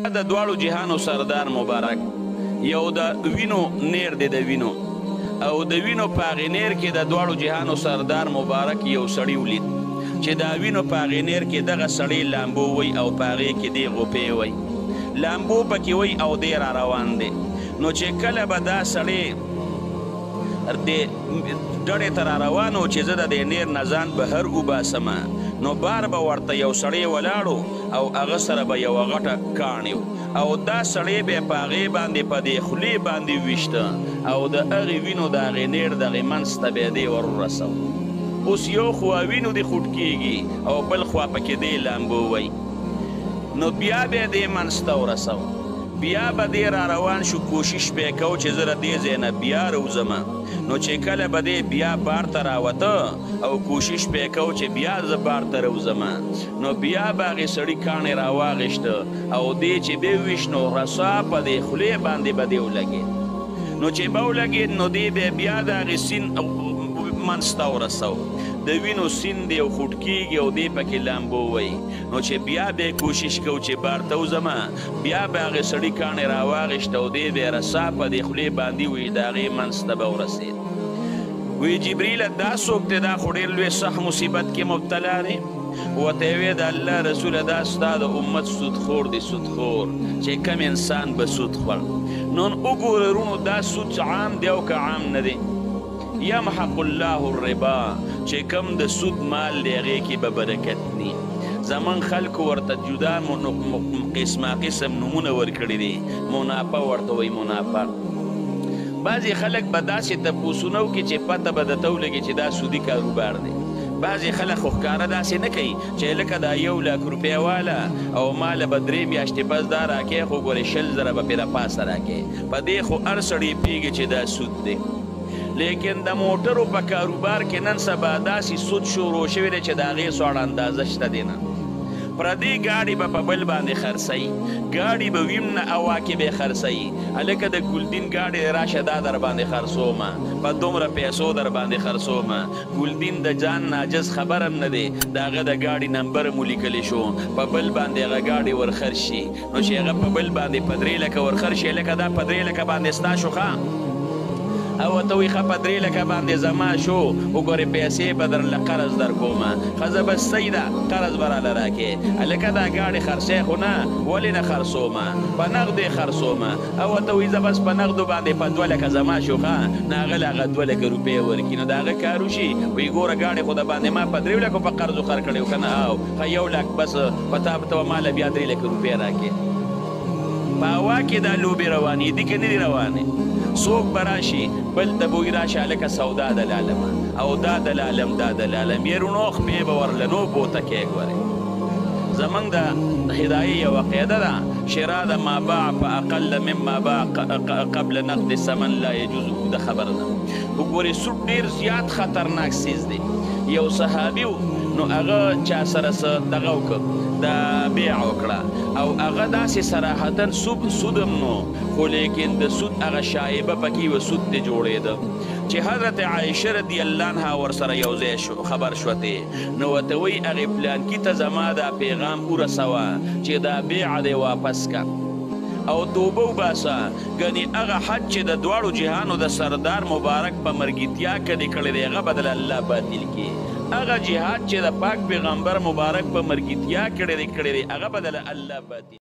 د دواړو جهانو سردار مبارک یو د وینو نیر دی، د وینو او د وینو په هغې نیر کې د دواړو جهانو سردار مبارک یو سړی ولید چې دا وینو په هغې نیر کې دغه سړی لامبو وی او په هغې کې دی غوپې وی، لامبو پکې وی او دی را روان دی. نو چې کله به دا سړی دې ډډې ته را روان و چې زه د دې نیر نه ځان بهر وباسم، نو بار به ورته یو سړی ولاړو او هغه سره به یوه غټه کاڼې و او دا سړی به په هغې باندې په دې خولې باندې وویشته او د هغې وینو د هغې نیر دغې منځ ته به یې دی ور ورسوه. اوس یو خوا وینو دې خوټ کېږي او بل خوا پکې دی لامبو وی، نو بیا به یې دې منځ ته ورسوه. بیا به دی را روان شو، کوشش به یې کوو چې زه د دې ځای نه بیا راوځم. نو چې کله به دی بیا بار ته راوته او کوشش به یې کوو چې بیا زه بار ته راوځم، نو بیا به هغې سړي کاڼې راواغېسته او دی چې به وویشت نو رسا په دې خولې باندې به دی ولګېد. نو چې به ولګېد نو دی به بیا د هغې سیند منځ ته ورسوه، د وینو سیند دی او خوټ کېږي او دی پکې لامبو وی. نو چې بیا به کوشش کوو چې بار ته وځم، بیا به هغې سړي کاڼې راواغېسته او دی به رسا په دې خولې باندې وي، د هغې منځ ته به ورسېد. وی جبریله دا څوک دی؟ دا خو ډېر لوی سخت مصیبت کې مبتلا دی. ورته یې ویې د الله رسوله دا ستا د امت سودخور دی، سودخور چې کم انسان به سود خوړ. نن وګوره وروڼو دا سود عام دی او که عام نه دی؟ یمحق الله الربا، چې کم د سود مال دی هغې کې به برکت نی. زمون خلکو ورته جدا قسمه قسم نومونه ورکړي دي، منافع ورته وایي منافع. بعضې خلک به داسې تپوسونه وکړي چې پته به درته ولګي چې دا سودي کاروبار دی. بعضې خلک خو ښکاره داسې نه کوي چې لکه دا 1 لک روپۍ واله او ماله به 3 میاشتې پس دا راکې، خو ګورې 20 زره به پرې راپاسه راکې. په دې خو هر سړی پوهېږي چې دا سود دی. لیکن د موټرو په کاروبار کې نن سبا داسې سود شروع شوی دی چې د هغې څوړه اندازه شته دی نه. پردې ګاډي به په بل باندې خرڅوي، ګاډي به ویم نه هوا کې به یې خرڅوي. هلکه د ګلدین ګاډی راشه دا در باندې خرڅومه، په دومره پیسو در باندې خرڅومه. ګلدین د ځان ناجز خبر هم نه دی، د هغه د ګاډي نمبر هم ولیکلی شو، په بل باندې هغه ګاډی ورخرڅ شي. نو چې هغه په بل باندې په 3 لکه ورخرڅ شي، هلکه دا په 3 لکه باندې ستا شو ښه، او ورته وایي ښه په 3 لکه باندې زما شو، وګورې پیسې به درله قرض در کومه. ښځه بس صحیح ده، قرض به راله راکې. هلکه دا ګاډی خرڅی خو نه، ولې نه خرڅومه؟ په نغدو یې خرڅومه. او ورته وایي زه بس په نغدو باندې په 2 لکه زما شو ښه، نو هغه له هغه 2 لکه روپۍ ورکړي. نو د هغه کار وشي، وایي ګوره ګاډی خو د باندې ما په 3 لکو په قرضو خر کړی و که نه؟ او ښه 1 لک بس په تا به ته به ماله بیا 3 لکه روپۍ راکې. په هوا کې دا لوبې روانې دي که نه دي روانې؟ څوک به راشي بل ته به وایي راشه هلکه سودا دلالمه او دا دلالم دا دلالم، یې روڼو خپې به ورله نو بوته کې ګورې. زمونږ د هدایې یوه قاعده ده، شراء د ما باع په اقل مما باع قبل نقد ثمن لا یجوز. د خبره ده وګورې سود ډېر زیات خطرناک څیز دی. یو صحابي و، نو هغه چا سره څه دغه وکړه، د بیع وکړه او هغه داسې صراحتاً سود هم نو، خو لیکن د سود هغه شایبه پکې وه، سود ته جوړېده. چې حضرت عایشه رضی الله عنها ورسره یو ځای شو، خبر شوه ترې، نو ورته وایي هغې پلانکي ته زما دا پیغام ورسوه چې دا بیع دی واپس که او توبه وباسه، ګنې هغه حج چې د دواړو جهانو د سردار مبارک په مرګیتیا کې دې کړی دی هغه به دله الله باطل کړي. هغه جهاد چې د پاک پیغمبر مبارک په مرګیتیا کړی دی هغه به دله الله باطل